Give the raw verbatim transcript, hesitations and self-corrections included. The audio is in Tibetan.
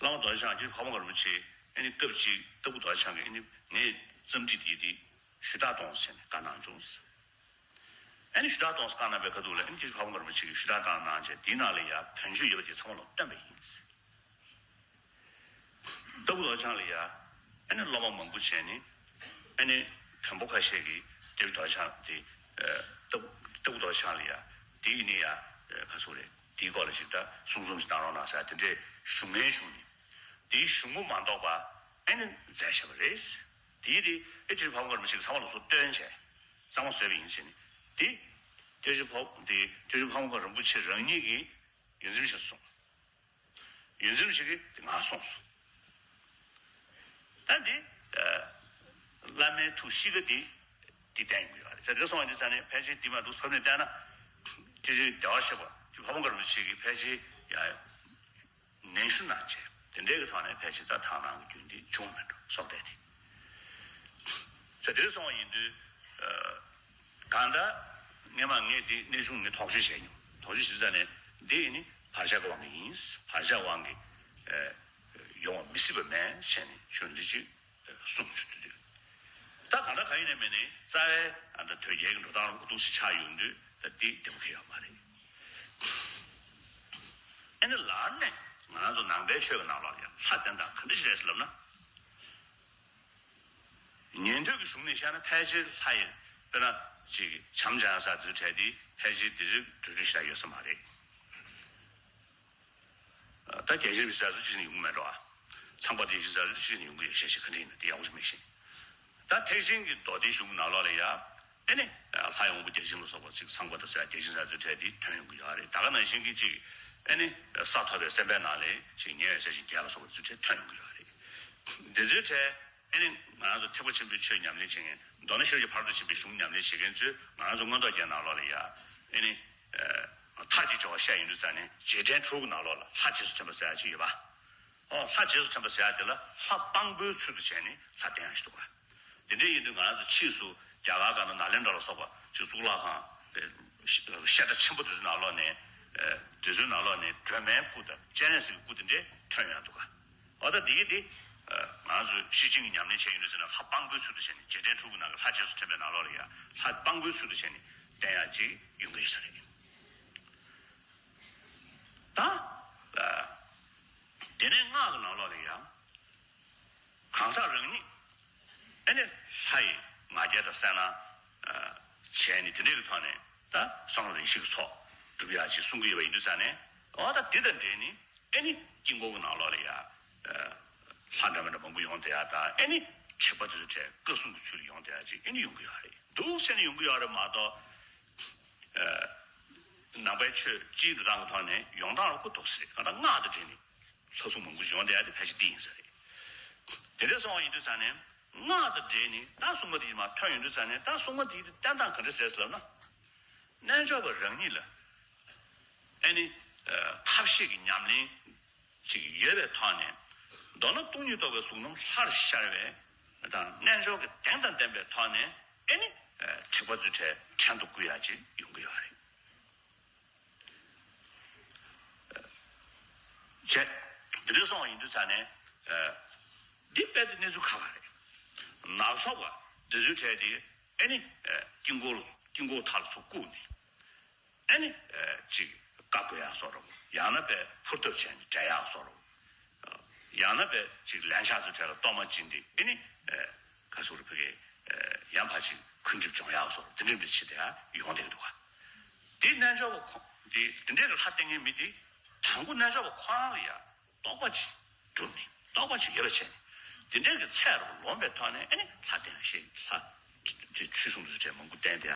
བླ་མ་རྡོ་རྗེ་འཆང་རྗེ་འཕགས་པ་དཀར་པོ་ཆེ་ཨ་ནི་སྐབས་གཅིག་ལྟ་བུ་རྡོ་རྗེ་འཆང་གིས་ཨ་ནི་ངས་རྩོམ་བྲིས་དེ་དེ་ཞུ་དག་གཏོང་ཟེར་ནས་བཀའ་གནང་བྱུང་། ཨ་ནི་ཞུ་དག་གཏོང་ཟེར་བཀའ་གནང་བའི་ཁ་ཐུག་ལ་ཨ་ནི་རྗེ་འཕགས་པ་དཀར་པོ་ཆེ་གིས་ཞུ་དག་བཏང་གནང་བྱས་དེའི་ནང་ལ་ཡ་དོན་གཅོད་ཡོད་པ་དེ་ཚང་མ་ལ་བཏོན་པ་ཡིན། ལྟ་བུ་རྡོ་རྗེ་འཆང་ལ་ཡ་ཨ་ནི་སློབ་མ་མང་པོ་བྱས་ནས་ཨ་ནི་བོན་པོ་ཁ་ཤས་ཀྱིས་ལྟ་བུ་རྡོ་རྗེ་འཆང་དེ་ལྟ་བུ་ལྟ་བུ་རྡོ་རྗེ་འཆང་ལ་ཡ་དེ་ཡིན་ནི་ཡ་ག་ཚོད་རེད། དེའི་སྐོར་ལ་ཞིག་ད་གསུང་རྩོམ་ཞིག་བཏང་རོགས་གནང་ཟེར་དེ་འདྲའི་ཞུ་ངན་བྱུང་ནས་དེའི་གཞུང་གོ་མ་འདོགས་པ་ཨ་ནི་མཛད་བཞག་པ་རེད། དེའི་དེ་ཨེ་ཏི་ཕ་བོང་ཁ་རིན་པོ་ཆེ་གིས་ཚང་མ་ལ་སོ་སྟོན་བྱས་གཙང་མ་བཟོས་པ་ཡིན་ཟེར་ནས་དེ་ཏི་ཕ་དེ་ཏི་ཕ་བོང་ཁ་རིན་པོ་ཆེ་རང་ཉིད་ཀྱིས་ཡོངས་འཛིན་ཞིག་གསུངས། ཡོངས་འཛིན་ཞིག་གིས་དེ་ང་གསུངས་སོང་། ད་འདི་བླ་མའི་ཐུགས་གཤིས་ཀ་འདི་འདི་བསྟན་ཡོང་གི་ཡོད་རེད། ད་དེ་སོང་བ་འདི་ས་ནས་ཕལ་ཆེར་འདི་མ་འདུག་ས་ནས་བལྟས་ན་དེ་རིང་བདེ་བར་གཤེགས་པ་དེ་ཕ་བོང་ཁ་རིན་པོ་ཆེ་གིས་ཕལ་ཆེར་ཡ་ནན་ཞུ་གནང་བྱས་དེ་འདྲའི་གི་ཐོག་ནས་ཕལ་ཆེར་ད་དག་སྣང་གི་རྒྱུན་འདི་བྱུང་མེད་འགྲོ་སོགས་བལྟས་ཏེ། ས་དེར་སོང་བ་ཡིན་དུས་གང་ལྟར་སྔས་མ་ངས་འདི་གནས་ཆུང་ངས་དོགས་གཅོད་བྱས་མྱོང་། དོགས་གཅོད་བྱེད་ས་ནས་འདི་ཡིན་ནི་བག་ཆགས་ཀྱི་དབང་གིས་ཡིན། བག་ཆགས་དབང་གིས་ཡོང་བ་མི་སྲིད་པ་མེད་ཟེར་ནས་ཁྱོད་འདི་ཅིག་གསུངས་བྱུང་དུས། ད་གང་ལྟར་གང་ཡིན་ནའི་མིན་ནའི་རྩ་བའི་ཨ་ད་དོལ་རྒྱལ་གྱི་འགྲོ་སྟངས་རུ་འདུག་སེ་ཆགས་ཡོང་དུས་ད་འདི་བདེ་པོ་ཁེལ་ཡོད་མ་རེད། ཨ་ནི་ལར་ནས་ང་རང་ཚོ་ནང་པའི་ཆོས་ཀྱི་ནང་ལོགས་ལ་ཡང་ལྷ་བསྟེན་སྟངས་ག་འདྲ་ཞིག་རེད་ཟེར་ལབ་ན། ཉན་ཐོས་ཀྱི་གཞུང་ནས་བཤད་ན་ཕལ་ཆེར་ལྷ་ཡི་དཔེར་ན་ཅིག་བྱམས་སྦྱང་ས་དེ་ཚོའི་གྲས་དེ་ཕལ་ཆེར་དེ་ཚོའི་འགྲོ་གྲོན་ཞིག་ཡོད་ས་མ་རེད། ད་རྒྱལ་ཆེན་གྱི་ཟས་ཚོ་ཅི་ཞིག་ཡོང་གི་མེད་འགྲོ། ཚངས་པ་དེ་ཞིག་ཟས་ཚོ་ཅི་ཞིག་ཡོང་གི་ཡོད་ཤེས་ཤིག་ག་འདྲ་ཡིན་ན་དེ་ཡག་པོ་ཞིག་མི་ཤེས། ད་ཐེག་ཆེན་གྱི་མདོ་སྡེའི་གཞུང་གི་ནང་ལོགས་ལ་ཡ་ཨེ་ནི་ལྷ་ཡི་དབང་པོ་བརྒྱ་བྱིན་ལ་སོགས་པ་ཅིག་ཚངས་པ་དང་ཟས་བརྒྱ་བྱིན་ཟས་ཚོའི་གྲས་དེ་ཐོན་ཡོང་གི་ཡོད་རེད། ད་ག་ནང་བཞིན་གྱི་ཅིག་ཨེ་ནི་ས་ཐོབ་པའི་སེམས་དཔའི་ནང་ལས་ཅིག་ཉེ་བའི་ཟས་ཅིག་བརྒྱད་ལ་སོགས་པ་ཚོའི་གྲས་ཐོན་ཡོང་གི་ཡོད་རེད། འདི་ཚོའི་གྲས་ཨེ་ནི་ང་རང་ཚོ་ཐེག་པ་ཆེན་པོའི་ཆོས་ཉམས་ལེན་བྱེད་མཁན་མདོར་ན་ཤེས་རབ་ཀྱི་ཕ་རོལ་ཏུ་ཕྱིན་པའི་གཞུང་ཉམས་ལེན་བྱེད་མཁན་ཚོས་ང་རང་ཚོ་མངོན་རྟོགས་རྒྱན་ནང་ལོགས་ལ་ཡ་ཨེ་ནི་མཐར་གྱིས་སྦྱོར་བ་བཤད་ཡོང་དུས་ཙང་ནས་རྗེས་དྲན་དྲུག་གི་ནང་ལོགས་ལ་ལྷ་རྗེས་སུ་དྲན་པ་ཟེར་ཡ་ཅིག་ཡོད་པ། ཨོ་ལྷ་རྗེས་སུ་དྲན་པ་ཟེར་ཡ་དེ་ལ་ལྷ་དཔང་པོའི་ཚུལ་དུ་བྱས་ནས་ལྷ་བསྟེན་ཡ་ཞིག་འདུག་ག། དེ་འདྲའི་ཡིན་དུས་ང་རང་ཚོ་ཕྱིས་སུ་རྒྱ་གར་སྒང་ན་ནཱ་ལེནྡྲ་ལ་སོགས་པ་ཅིག་གཙུག་ལག་ཁང་བཤད་གྲྭ་ཆེན་པོ་དེ་ཚོའི་ནང་ལོགས་ནས་དེ་ཚོའི་ནང་ལོགས་ནས་སྒྲོལ་མའི་སྐུ་དང་སྤྱན་རས་གཟིགས་ཀྱི་སྐུ་དེ་འདྲའི་ཐོན་ཡོང་འདུག་ག། ཨོ་ད་དེ་གི་དེ་ང་རང་ཚོ་ཤེར་ཕྱིན་གྱི་ཉམས་ལེན་བྱས་ཡོང་དུས་ཟེར་ན་ལྷ་དཔང་པོའི་ཚུལ་དུ་བྱས་ནས་རྗེས་དྲན་དྲུག་གི་ནང་གི་ལྷ་རྗེས་སུ་དྲན་པའི་ནང་ལོགས་ལ་ཡ་ལྷ་དཔང་པོའི་ཚུལ་དུ་བྱས་ནས་བསྟེན་ཡ་ཅིག་ཡོང་གི་ཡོད་ས་རེད། ད་དེ་ནས་སྔགས་ཀྱི་ནང་ལོགས་ལ་ཡང་གང་ཟག་རང་ཉིད་ཨེ་ནི་ལྷ་ཡི་ང་རྒྱལ་དང་གསལ་སྣང་བྱས་ནས་དེ་འདྲའི་གི་ཐོག་ནས་ད་གསང་བ་རིགས་བཞི་གི་ཚོགས་སྒྲུབ་ཡག་ཅིག་གསུང་གི་ཡོད་པ་ཡིན་དུས་ཙང་ནས་འོ་ད་འདི་དང་འབྲེལ་ནས་ཨེ་ནི་དཀྱིལ་འཁོར་གྱི་ནང་ལོགས་ལ་ཡ་ལྷ་འདྲ་མི་འདྲ་མང་པོ་ཡོང་བསྡད་ཡག་དང་ཨེ་ནི་དྲེགས་པ་དེ་ཚོ་གྲས་བཀའ་སྲུང་གི་ཚུལ་ལ་ཡོང་བསྡད་ཡག་ཅིག་ཨེ་ནི་ཡོང་གི་ཡོད་རེད། འདུག་བྱས་ནས་ཡོང་གི་ཡོད་རེད་མ་གཏོགས། ནང་པའི་ཆོས་སྤྱིའི་འགྲོ་སྟངས་ཀྱི་ཐོག་ནས་ཡོང་སྟངས་ལ་ཁོ་འདུག་ཟེར་རེད། གང་ལྟར་སྔགས་དང་འབྲེལ་ནས་ལྷ་སྲུང་མང་པོ་ཡོང་བསྡད་ཡ་དེ་ཕལ་ཆེར་འདི་ཡིན་ས་རེད། དེ་འདྲ་སོང་བ་ཡིན་དུས་ཙང་ནས་སྔགས་དང་འབྲེལ་ནས་ད་སྲུང་མ་དེ་ཡི་མ་ཐོན་ཡོང་དུས་ཙང་ནས་ད་སྲུང་མ་དེ་ཡི་བསྟེན་སྟངས་ག་འདྲ་ཟེར་ཟེར་ལབ་ན། རྣལ་འབྱོར་པ་རང་ཉིད་ལ་ཨེ་ནི་ཐབས་ཤེས་ཀྱི་ཉམས་ལེན་ཅིག་ཡོད་པའི་ཐོག་ནས་མདོར་ན་སྟོང་ཉིད་རྟོགས་པའི་གཟུགས་རྣམས་ལྷར་ཤར་བའི་དང་རྣལ་འབྱོར་གྱི་གདེང་དང་ལྡན་པའི་ཐོག་ནས་ཨེ་ནི་དྲེགས་པ་ཚོའི་གྲས་བྲན་དུ་བཀོལ་ཡ་ཅིག་ཡོང་གི་ཡོད་རེད། བྱས། འདི་འདྲ་སོང་བ་ཡིན་དུས་ཙང་ནས། འདི་དཔེ་དེ་གནས་ཚུལ་ཁག་ཁག་རེད། ནག་ཕྱོགས་པ་འདི་ཚོའི་གྲས་དེ་ཨེ་ནི། དཀྱིལ་འཁོར་དཀྱིལ་འཁོར་མཐའ་ལ་ཚུར་བཀུག་ནས། ཨེ་ནི། ཅིག་བཀའ་བསྒོ་ཡག་བཟོ་འདྲ་པོ། ཡང་ན་དཔེ་ཕུར་ཐབ་བྱས་ནས་བསྒྲལ་ཡག་བཟོ་འདྲ་པོ། ཡང་ན་དཔེ་ཅིག་ལན་ཆགས་ཚོའི་གྲས་ལ་གཏོར་མ་བྱིན་ཏེ་ཨེ་ནི། ག་ཟེར་རེད་ཕ་གི། ཡང་ཕར་ཅིག་འཁོན་གྲིབ་སྦྱོང་ཡག་བཟོ་འདྲ་པོ་འདི་འདྲ་འདྲ་བྱེད་དེ་ཡོང་བསྡད་ཀྱི་འདུག་ག། དེ་རྣལ་འབྱོར་པ་ཁོ། དེ་དེ་འདྲའི་གི་ལྷ་བསྟེན་མཁན་མི་དེ། དང་པོ་རྣལ་འབྱོར་པ་ཁོ་རང་ལ་ཡ་རྟོགས་པ་ཅིག་གྲུབ་ནས་རྟོགས་པ་ཅིག་ཡོད་པ་བྱས་ནས་དེ་འདྲའི་གི་ཚད་རུ་ལོངས་པའི་ཐོག་ནས་ཨེ་ནི་ལྷ་བསྟེན་ཤེས་ལྷ། དེ་ཆོས་སྲུང་དུ་གྲས་མང་པོ་བསྟེན་ཏེ་